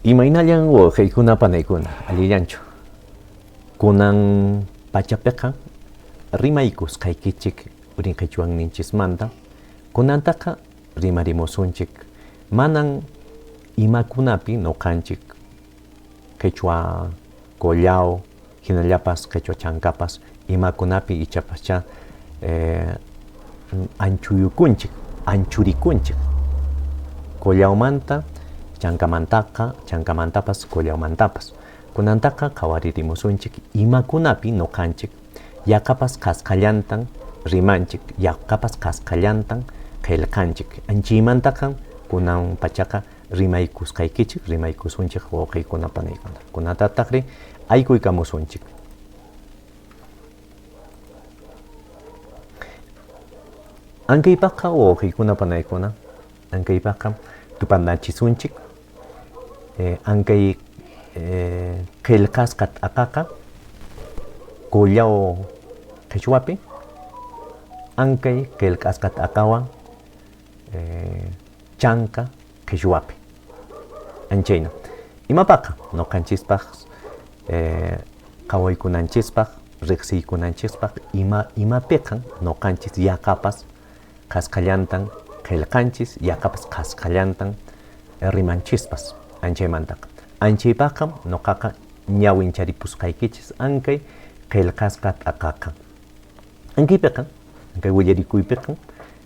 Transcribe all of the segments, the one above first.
Imaynallan wawqiykuna panaykuna, allillanchu? Kunan pachapiqa rimaykusqaykichik urinqichwanninchismanta, kunantaqa rimarimusunchik manan imakunapi nuqanchik qichwa Collao, hinallapas qichwa Chankapas imakunapi ichapaschá anchuyukunchik, anchurikunchik. Collaomanta, Chankamantaqa, Chankamantapas, Collaomantapas. Kunantaqa qhawaririmusunchik imakunapi nuqanchik yaqapas qhasqallantan rimanchik, yaqapas qhasqallantan qillqanchik. Anchiymantaqa kunan pachaqa rimaykusqaykichik, rimaykusunchik wawqiykuna panaykuna. Kunatataqri aykuykamusunchik. Ankaypaqqa wawqiykuna panaykuna, ankaypaqqa tupanachisunchik ankay qillqasqa t'aqaqa Collao qhichwapi, ankay qillqasqa t'aqawan Chanka qhichwapi. Anchayna. Imapaqqa nuqanchispaq qhawaykunanchispaq, riqsiykunanchispaq ima imapiqan nuqanchis yaqapas qhasqallantan qillqanchis, yaqapas qhasqallantan rimanchispas anchaymantaqa. Anchaypaqqa nuqaqa ñawincharipusqaykichis ankay qillqasqa t'aqaqa. Ankaypiqa, ankay willarikuypiqa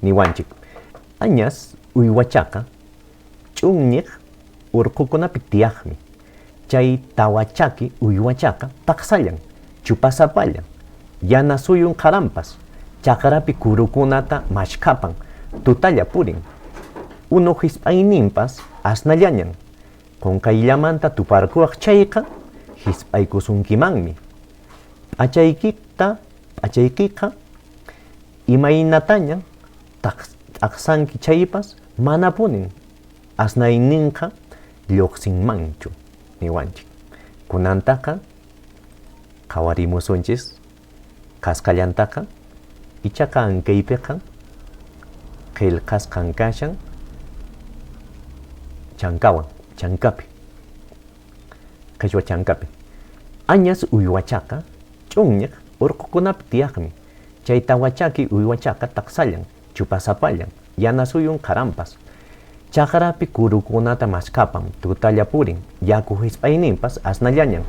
niwanchik, Añas uywachaqa ch'unñiq urqukunapi tiyaqmi. Chay tawachaki uywachaqa taqsallan, chupasapallan, yana suyun qaranpas, chaqrapi kurukunata mashkhapan, tutalla purin. Unu hisp'ayninpas asnallañan, qunqayllamanta tuparquwaq chayqa hisp'aykusunkimanmi. P'achaykita, p'achaykiqa imaynataña t'aqsanki chaypas manapunin asnayninqa lluqsinmanchu niwanchik. Kunantaqa qhawarimusunchis qhasqallantaqa, ichaqa ankaypiqa qillqasqan kashan chankawan, chankapi, qhichwa chankapi. Añas uywachaqa ch'unñiq urqukunapi tiyaqmi. Chay tawachaki uywachaqa taqsallan, chupasapallan, yana suyun qaranpas. Chaqrapi kurukunata maskhapan, tutalla purin, yaku hisp'ayninpas asnallañan.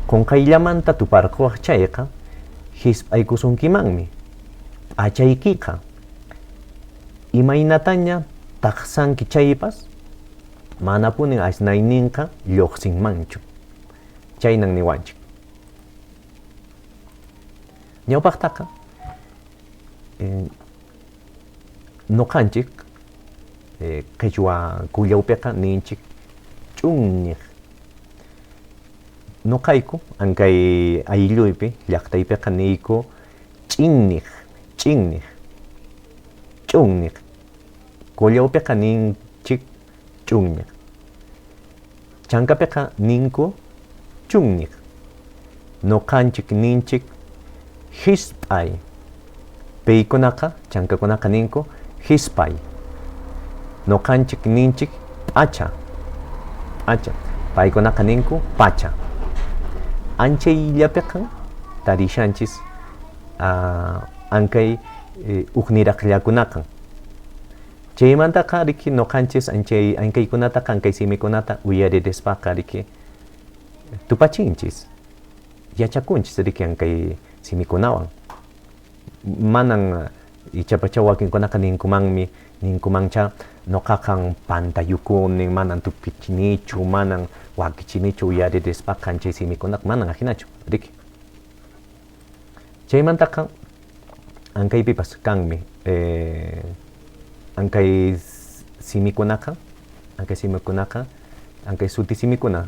Qunqayllamanta tuparquwaq chayqa hisp'aykusunkimanmi. P'achaykiqa imaynataña taqsanki chaypas manapunin asnayninqa lluqsinmanchu. Chaynan niwanchik. Ñawpaqtaqa nuqanchik qhichwa kullawpiqa ninchik ch'unñiq. Nuqayku ankay aylluypi llaqtaypiqa niyku ch'inniq, ch'inniq, ch'unniq. Kullawpiqa ninchik ch'unñiq. Chankapiqa ninku chunniq. Nuqanchik ninchik hisp'ay. Paykunaqa, chankakunaqa ninku hisp'ay. Nuqanchik ninchik p'acha, p'acha. Paykunaqa ninku pacha. Anchayllapiqa tarishanchis ankay ukniraqllakunaqa. Chaymantaqa riki nuqanchis anchay ankaykunataqa ankay simikunata uyaririspaqa riki tupachinchis, yachakunchis riki ankay simikunawan. Manan ichapacha wakinkunaqa ninkumanmi, ninkumancha nuqaqa pantayukuni, manan tupichinichu, manan wakichinichu uyaririspaqa anchay simikunaqa, manan ahinachu riki. Chaymantaqa ankaypipas kanmi ankay simikunaqa, ankay simikunaqa, ankay suti simikuna,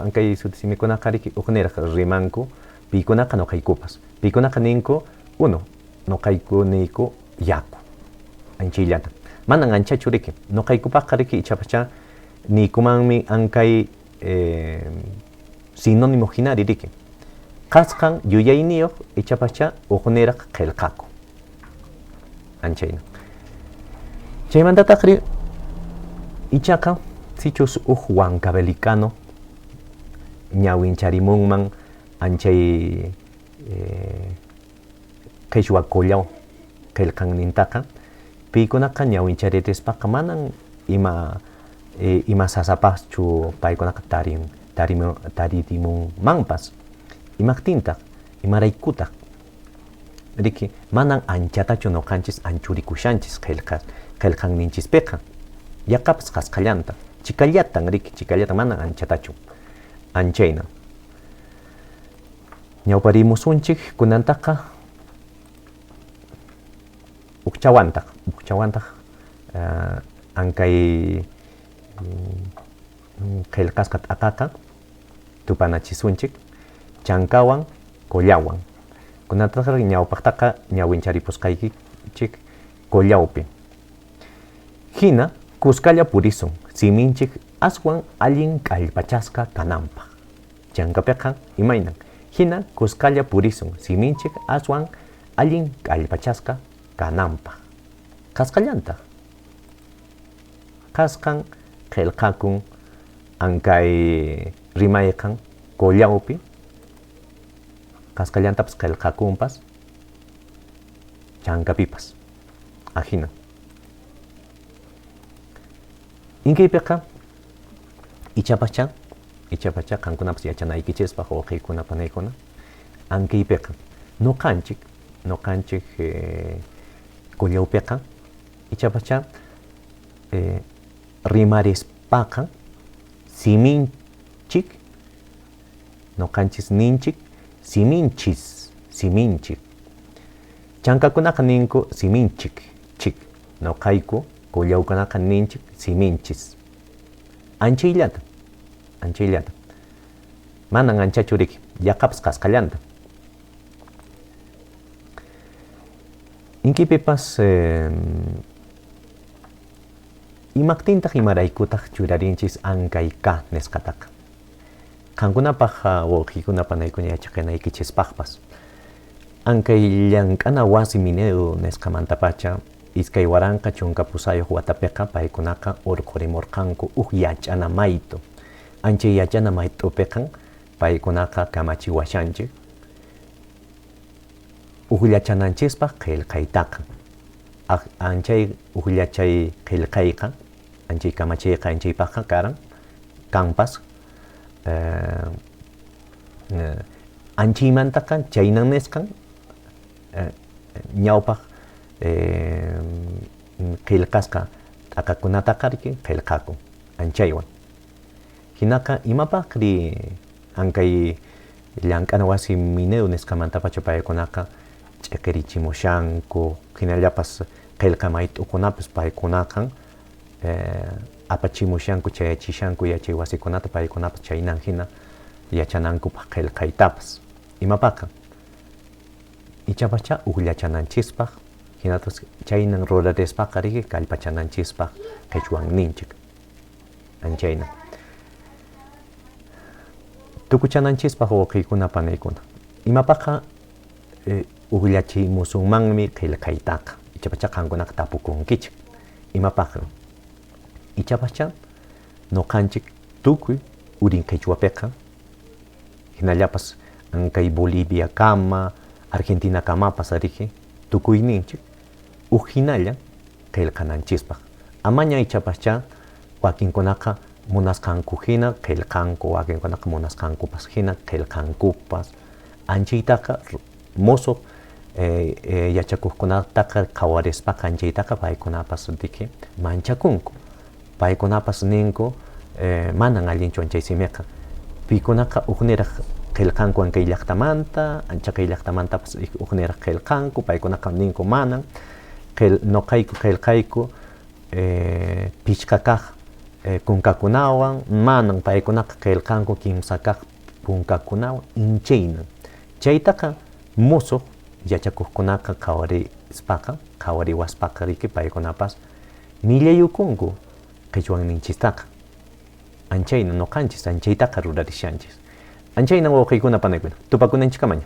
ankay suti simikunaqa riki hukniraq rimanku piykunaqa nuqaykupas. Piykunaqa ninku unu, nuqayku niyku yaku. Anchayllata. Manan anchachu riki. Nuqaykupaqqa riki ichapaschá niykumanmi ankay sinónimo hinari riki. Qasqan yuyayniyuq ichapaschá hukniraq qillqaku. Anchayna. Chaymantataqri ichaqa Sichus huk huancavelicano ñawincharimunman anchay qhichwa Collao qillqannintaqa, paykunaqa ñawincharirispaqa manan ima ima sasapaschu paykunaqa tarin taririmunmanpas. Imaqtintaq, imaraykutaq? Riki, manan anchatachu noqanchis anchurikushanchis qillqanninchispiqa. Yaqapas qasqallanta, chikallatan riki, chikallatan manan anchatachu. Anchayna. Ñawparimusunchik kunantaqa ukchawantaq, ukchawantaq ankay qillqasqa t'aqaqa tupanachisunchik chankawan Collawan. Kunantaqa ñawpaqtaqa ñawincharipusqaykichik Collawpi. Hina kuskalla purisun siminchik aswan allin kallpachasqa kananpaq. Chankapiqa imaynan. Hina kuskalla purisun siminchik aswan allin kallpachasqa kananpaq. Qasqallantaq. Qasqan qillqakun ankay rimayqan Collawpi, qasqallantapas qillqakunpas chankapipas. Ajina. Inkaypiqa ichapacha, ichapacha qankunapas yachanaykichispaq wawqiykuna panaykuna, ankaypiqa noqanchik, noqanchik Collawpiqa ichapacha rimarispaqa siminchik, noqanchis ninchik, siminchis, siminchik. Chankakunaqa ninku siminchik, chik. Noqayku Collawkunaqa ninchik siminchis. Anchayllata, anchayllata. Manan anchachu riki, yaqapas qasqallanta. Inkipipas imaqtintaq imaraykutaq churarinchis ankay ka nisqataqa. Qankunapaq wawqiykuna panaykuna yachaqanaykichispaqpas. Ankay llank'ana wasi Minedu nisqamantapacha 2018 watapiqa paykunaqa urqurimurqanku huk yach'ana maytu. Anchay yach'ana mayt'upiqan paykunaqa kamachiwashanchik ukllachananchispaq qillqaytaqa. Anchay ukllachay qillqayqa, anchay kamachiyqa anchaypaqqa karan, kanpas. Anchaymantaqa chaynan nisqan ñawpaq qillqasqa t'aqakunataqa riki qillqakun anchaywan. Hinaqa imapaqri ankay llank'ana wasi Minedu nisqamantapacha paykunaqa ch'iqirichimushanku, hinallapas qillqa mayt'ukunapas paykunaqa apachimushanku, chayachishanku yachay wasikunata paykunapas chaynan hina yachanankupaq qillqaytapas. Imapaqqa? Ichapacha ukllachananchispaq, hinataq chaynan rurarispaqa riki kallpachananchispaq qhichwanninchik. Anchayna. Tukuchananchispaq wawqiykuna panaykuna. Imapaqqa ukllachimusunmanmi qillqaytaqa. Ichapacha qankunaqa tapukunkichik. Imapaqqa? Ichapacha noqanchik tukuy urin qhichwapiqa hinallapas ankay Bolivia kama, Argentina kamapas riki tukuyninchik huk hinalla qillqananchispaq. Amaña ichapacha wakinkunaqa munasqanku hina qillqanku, wakinkunaqa munasqankupas hina qillqankupas. Anchaytaqa musuq yachakuqkunataqa qhawarispaqa anchaytaqa paykunapas riki manchakunku. Paykunapas ninku manan allinchu anchay simiqa. Paykunaqa hukniraq qillqanku ankay llaqtamanta, anchaqay llaqtamantapas hukniraq qillqanku, paykunaqa ninku manan. Noqayku qillqayku pichqa kaq kunkakunawan, manan paykunaqa qillqanku kimsa kaq kunkakunawan, inchaynan. Chaytaqa musuq yachakuqkunaqa qhawarispaqa, qhawariwaspaqa riki paykunapas millayukunku qhichwanninchistaqa. Anchayna noqanchis anchaytaqa rurarishanchis. Anchayna wawqiykuna panaykuna, tupakunanchiskamaña.